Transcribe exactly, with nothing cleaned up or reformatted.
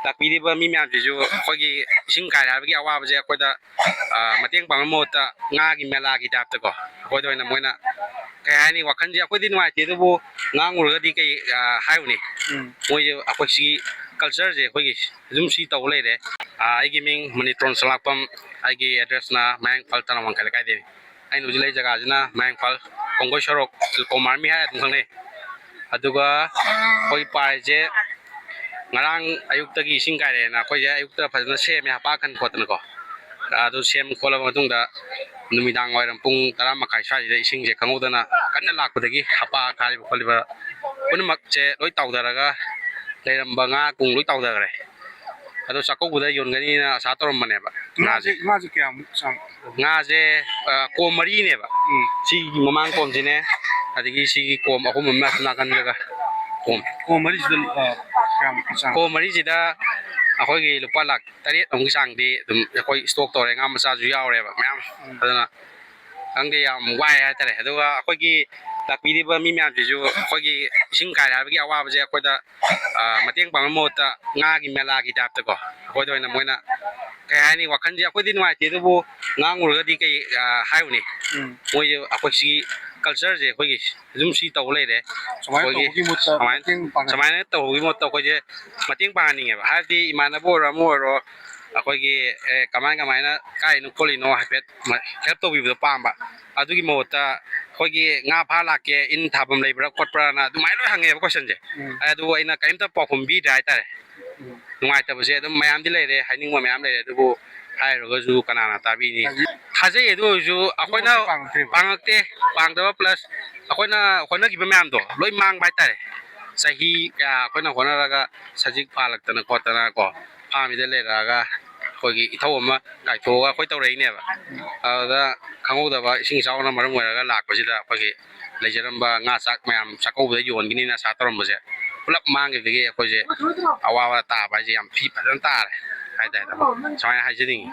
ꯂꯥꯛꯄꯤꯔꯤꯕ ꯃꯤ ꯃꯌꯥꯝꯁꯤꯁꯨ ꯑꯩꯈꯣꯏꯒꯤ ꯏꯁꯤꯡ ꯀꯥꯏꯔꯦ ꯍꯥꯏꯕꯒꯤ ꯑꯋꯥꯕꯁꯦ ꯑꯩꯈꯣꯏꯗ, ꯑ, ꯃꯇꯦꯡ ꯄꯥꯡꯕꯒꯤ ꯃꯍꯨꯠꯇ ꯉꯥꯒꯤ ꯃꯦꯂꯥꯒꯤ ꯇꯥꯏꯞꯇꯀꯣ, ꯑꯩꯈꯣꯏꯗ ꯑꯣꯏꯅ ꯃꯣꯏꯅ, ꯀꯩ ꯍꯥꯏꯅꯤ, ꯋꯥꯈꯜꯁꯦ ꯑꯩꯈꯣꯏꯗꯤ ꯅꯨꯡꯉꯥꯏꯇꯦ, ꯑꯗꯨꯕꯨ ꯉꯥꯡꯉꯨꯔꯒꯗꯤ ꯀꯩ, ꯑ, ꯍꯥꯏꯔꯨꯅꯤ? ꯎꯝ꯫ ꯃꯣꯏꯁꯦ ꯑꯩꯈꯣꯏ ꯁꯤ ꯀꯜꯆꯔꯁꯦ ꯑꯩꯈꯣꯏꯒꯤ ꯑꯗꯨꯝ ꯁꯤ ꯇꯧ ꯂꯩꯔꯦ꯫ ꯑ, ꯑꯩꯒꯤ ꯃꯤꯡ ꯃꯅꯤꯇ꯭ꯔꯣꯟ ꯁꯂꯥꯛꯄꯝ, ꯑꯩꯒꯤ ꯑꯦꯗ꯭ꯔꯦꯁꯅ ꯃꯌꯥꯡ ꯏꯝꯐꯥꯜ ꯇꯔꯥꯃꯉꯥ ꯂꯩꯀꯥꯏꯗꯩꯅꯤ꯫ ꯑꯩꯅ ꯍꯧꯖꯤꯛ ꯂꯩ ꯖꯒꯥꯁꯤꯅ ꯃꯌꯥꯡ ꯏꯝꯐꯥꯜ ꯀꯣꯡꯒꯣꯏ ꯁꯣꯔꯣꯛ, ꯀꯣꯝ ꯑꯥꯔꯃꯤ ꯍꯥꯏꯔ ꯑꯗꯨꯝ ꯈꯪꯅꯩ꯫ ꯑꯗꯨꯒ ꯑꯩꯈꯣꯏ ꯄꯥꯏꯁꯦ ꯉꯔꯥꯡ ꯑꯌꯨꯛꯇꯒꯤ ꯏꯁꯤꯡ ꯀꯥꯏꯔꯛꯑꯦꯅ ꯑꯩꯈꯣꯏꯁꯦ ꯑꯌꯨꯛꯇ ꯐꯖꯅ ꯁꯦꯝꯃꯦ, ꯍꯄꯥ ꯈꯟ ꯈꯣꯠꯇꯅꯀꯣ꯫ ꯑꯗꯨ ꯁꯦꯝ ꯈꯣꯠꯂꯕ ꯃꯇꯨꯡꯗ ꯅꯨꯃꯤꯗꯥꯡ ꯋꯥꯏꯔꯝ ꯄꯨꯡ ꯇꯔꯥ ꯃꯈꯥꯏ ꯁ꯭ꯋꯥꯏꯁꯤꯗ ꯏꯁꯤꯡꯁꯦ ꯈꯪꯍꯧꯗꯅ ꯀꯟꯅ ꯂꯥꯛꯄꯗꯒꯤ ꯍꯄꯥ ꯈꯥꯔꯤꯕ ꯈꯣꯠꯂꯤꯕ ꯄꯨꯝꯅꯃꯛꯁꯦ ꯂꯣꯏ ꯇꯥꯎꯊꯔꯒ ꯂꯩꯔꯝꯕ ꯉꯥ ꯀꯨꯡ ꯂꯣꯏ ꯇꯥꯎꯊꯈ꯭ꯔꯦ꯫ ꯑꯗꯣ ꯆꯥꯛꯀꯧꯕꯗ ꯌꯣꯟꯒꯅꯤꯅ ꯑꯁꯥ ꯇꯧꯔꯝꯕꯅꯦꯕ ꯉꯥꯁꯦ꯫ ꯉꯥꯁꯦ ꯀꯌꯥꯃꯨꯛ ꯆꯥꯡ? ꯉꯥꯁꯦ, ꯑ, ꯀꯣꯝ ꯃꯔꯤꯅꯦꯕ꯫ ꯎꯝ꯫ ꯁꯤꯒꯤ ꯃꯃꯥꯡ ꯀꯣꯝꯁꯤꯅꯦ, ꯑꯗꯒꯤ ꯁꯤꯒꯤ ꯀꯣꯝ ꯑꯍꯨꯝ ꯑꯃ ꯑꯁꯣꯝ ꯅꯥꯀꯟꯗꯒ ꯀꯣꯝ꯫ ꯀꯣꯝ ꯃꯔꯤꯁꯤꯗ, ꯑ, ꯀꯌꯥꯃꯨꯛꯀꯤ ꯆꯥꯡ? ꯀꯣꯝ ꯃꯔꯤꯁꯤꯗ ꯑꯩꯈꯣꯏꯒꯤ ꯂꯨꯄꯥ ꯂꯥꯛ ꯇꯔꯦꯠ ꯑꯃꯒꯤ ꯆꯥꯡꯗꯤ ꯑꯗꯨꯝ ꯑꯩꯈꯣꯏ ꯁ꯭ꯇꯣꯛ ꯇꯧꯔꯦ, ꯉꯥ ꯃꯆꯥꯁꯨ ꯌꯥꯎꯔꯦꯕ ꯃꯌꯥꯝ꯫ ꯎꯝ꯫ ꯑꯗꯨꯅ ꯈꯪꯗꯦ, ꯌꯥꯝ ꯋꯥꯏ ꯍꯥꯏꯇꯥꯔꯦ꯫ ꯑꯗꯨꯒ ꯑꯩꯈꯣꯏꯒꯤ ꯂꯥꯛꯄꯤꯔꯤꯕ ꯃꯤ ꯃꯌꯥꯝꯁꯤꯁꯨ ꯑꯩꯈꯣꯏꯒꯤ ꯏꯁꯤꯡ ꯀꯥꯏꯔꯦ ꯍꯥꯏꯕꯒꯤ ꯑꯋꯥꯕꯁꯦ ꯑꯩꯈꯣꯏꯗ, ꯑ, ꯃꯇꯦꯡ ꯄꯥꯡꯕꯒꯤ ꯃꯍꯨꯠꯇ ꯉꯥꯒꯤ ꯃꯦꯂꯥꯒꯤ ꯇꯥꯏꯞꯇꯀꯣ, ꯑꯩꯈꯣꯏꯗ ꯑꯣꯏꯅ ꯃꯣꯏꯅ, ꯀꯩ ꯍꯥꯏꯅꯤ, ꯋꯥꯈꯜꯁꯦ ꯑꯩꯈꯣꯏꯗꯤ ꯅꯨꯡꯉꯥꯏꯇꯦ, ꯑꯗꯨꯕꯨ ꯉꯥꯡꯉꯨꯔꯒꯗꯤ ꯀꯩ, ꯑ, ꯍꯥꯏꯔꯨꯅꯤ? ꯎꯝ꯫ ꯃꯣꯏꯁꯦ ꯑꯩꯈꯣꯏ ꯁꯤꯒꯤ ꯀꯜꯆꯔꯁꯦ ꯑꯩꯈꯣꯏꯒꯤ ꯑꯗꯨꯝ ꯁꯤ ꯇꯧ ꯂꯩꯔꯦ꯫ ꯁꯨꯃꯥꯏꯅ ꯑꯩꯈꯣꯏꯒꯤ ꯇꯧꯕꯒꯤ ꯃꯍꯨꯠꯇ ꯁꯨꯃꯥꯏꯅ, ꯃꯇꯦꯡ ꯄꯥꯡꯍꯟ- ꯁꯨꯃꯥꯏꯅ ꯇꯧꯕꯒꯤ ꯃꯍꯨꯠꯇ ꯑꯩꯈꯣꯏꯁꯦ ꯃꯇꯦꯡ ꯄꯥꯡꯍꯟꯅꯤꯡꯉꯦꯕ꯫ ꯍꯥꯏꯕꯗꯤ ꯏꯃꯥꯟꯅꯕ ꯑꯣꯏꯔꯣ ꯑꯃ ꯑꯣꯏꯔꯣ, ꯑꯩꯈꯣꯏꯒꯤ, ꯑꯦ, ꯀꯃꯥꯏ ꯀꯃꯥꯏꯅ ꯀꯥꯏꯔꯤꯅꯣ ꯈꯣꯠꯂꯤꯅꯣ ꯍꯥꯏꯐꯦꯠ ꯃ-, ꯍꯦꯜꯞ ꯇꯧꯕꯤꯕꯗꯣ ꯄꯥꯝꯕ꯫ ꯑꯗꯨꯒꯤ ꯃꯍꯨꯠꯇ ꯑꯩꯈꯣꯏꯒꯤ ꯉꯥ ꯐꯥ ꯂꯥꯛꯀꯦ, ꯏꯟ ꯊꯥꯐꯝ ꯂꯩꯕ꯭ꯔꯥ ꯈꯣꯠꯄ꯭ꯔꯥꯅ ꯑꯗꯨꯃꯥꯏꯅ ꯂꯣꯏ ꯍꯪꯉꯦꯕ ꯀꯣꯏꯁꯟꯁꯦ꯫ ꯎꯝ꯫ ꯑꯗꯨꯕꯨ ꯑꯩꯅ ꯀꯔꯤꯝꯇ ꯄꯥꯎꯈꯨꯝ ꯄꯤꯗ꯭ꯔꯦ ꯍꯥꯏꯇꯥꯔꯦ꯫ ꯎꯝ꯫ ꯅꯨꯡꯉꯥꯏꯇꯕꯁꯦ ꯑꯗꯨꯝ ꯃꯌꯥꯝꯗꯤ ꯂꯩꯔꯦ, ꯍꯥꯏꯅꯤꯡꯕ ꯃꯌꯥꯝ ꯂꯩꯔꯦ, ꯑꯗꯨꯕꯨ ꯍꯥꯏꯔꯨꯔꯒꯁꯨ ꯀꯅꯥꯅ ꯇꯥꯕꯤꯅꯤ? ꯍꯧꯖꯤꯛ ꯊꯥꯖꯩ, ꯑꯗꯨ ꯑꯣꯏꯔꯁꯨ ꯑꯩꯈꯣꯏꯅ ꯍꯧꯖꯤꯛ ꯄꯥꯡꯉꯛꯇ꯭ꯔꯤꯕ? ꯄꯥꯡꯉꯛꯇꯦ, ꯄꯥꯡꯗꯕ ꯄ꯭ꯂꯁ ꯑꯩꯈꯣꯏꯅ ꯍꯣꯠꯅꯈꯤꯕ ꯃꯌꯥꯝꯗꯣ ꯂꯣꯏ ꯃꯥꯡꯕ ꯍꯥꯏꯇꯥꯔꯦ꯫ ꯆꯍꯤ ꯀꯌꯥ ꯑꯩꯈꯣꯏꯅ ꯍꯣꯠꯅꯔꯒ ꯁꯖꯤꯛ ꯐꯥꯜꯂꯛꯇꯅ ꯈꯣꯠꯇꯅ ꯀꯣ, ꯐꯥꯝꯁꯤꯗ ꯂꯩꯔꯛꯑꯒ ꯑꯩꯈꯣꯏꯒꯤ ꯏꯊꯧ ꯑꯃ ꯀꯥꯏꯊꯣꯛꯑꯒ ꯑꯩꯈꯣꯏ ꯇꯧꯔꯛꯏꯅꯦꯕ꯫ ꯑꯗꯨꯗ ꯈꯪꯍꯧꯗꯕ ꯏꯁꯤꯡ ꯏꯆꯥꯎꯅ ꯃꯔꯝ ꯑꯣꯏꯔꯒ ꯂꯥꯛꯄꯁꯤꯗ ꯑꯩꯈꯣꯏꯒꯤ ꯂꯩꯖꯔꯝꯕ ꯉꯥ ꯆꯥꯛ ꯃꯌꯥꯝ ꯆꯥꯛꯀꯧꯕꯗ ꯌꯣꯟꯒꯅꯤꯅ ꯑꯁꯥ ꯇꯧꯔꯝꯕꯁꯦ ꯄꯨꯂꯞ ꯃꯥꯡꯈꯤꯕꯗꯒꯤ ꯑꯩꯈꯣꯏꯁꯦ ꯑꯋꯥꯕ ꯇꯥꯕ ꯍꯥꯏꯁꯦ ꯌꯥꯝ ꯐꯤ ꯐꯖꯅ ꯇꯥꯔꯦ ꯍꯥꯏꯇꯥꯔꯦ, ꯇꯥꯃꯣ꯫ ꯁꯨꯃꯥꯏꯅ ꯍꯥꯏꯖꯅꯤꯡꯉꯤ꯫